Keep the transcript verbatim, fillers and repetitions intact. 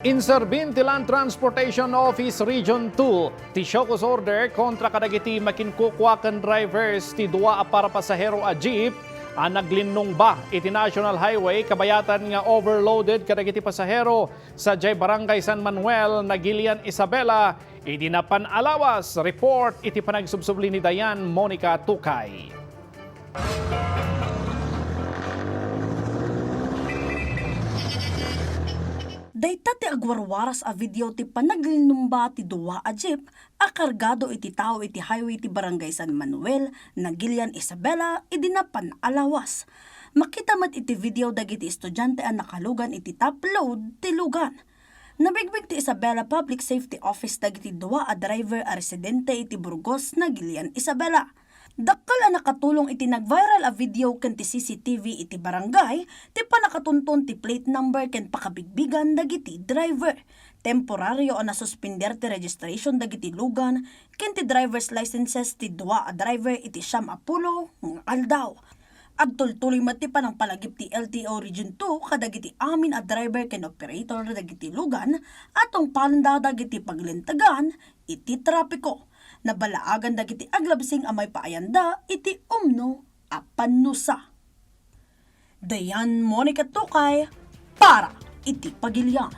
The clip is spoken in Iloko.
Inserbin ti Land Transportation Office Region two ti show cause order kontra kadagiti makinkukua ken drivers ti dua a parapasahero a jeep a naglinnungba iti National Highway kabayatan nga overloaded kadagiti pasahero sadiay Barangay San Manuel, Nagilian, Isabela, idi napan a lawas. Report iti panagsubsubli ni Dayan Monica Tukay. Dayta ti agwarwaras a video ti panaglinnungba ti dua a jeep a kargado iti tao iti highway ti Barangay San Manuel, Nagilian, Isabela, idi napan a lawas. Makita met iti video dagiti estudiante a nakalugan iti top load ti lugan. Nabigbig ti Isabela Public Safety Office dagiti dua a driver a residente iti Burgos, Nagilian, Isabela. Dakkel a nakatulong iti nag-viral a video ken ti C C T V iti barangay ti pannakatunton ti plate number ken pakabigbigan dagiti driver. Temporario a nasuspender ti registration dagiti lugan ken ti driver's licenses ti dua a driver iti siam a pulo nga aldaw. Agtultuloy met ti panangpalagip ti L T O Region two kadagiti amin a driver ken operator dagiti lugan a tungpalenda dagiti paglintegan iti trapiko. Naballaagan dagiti aglabsing a maipaayanda iti umno a pannusa. Dayan Monica Tukay para iti Pagilian.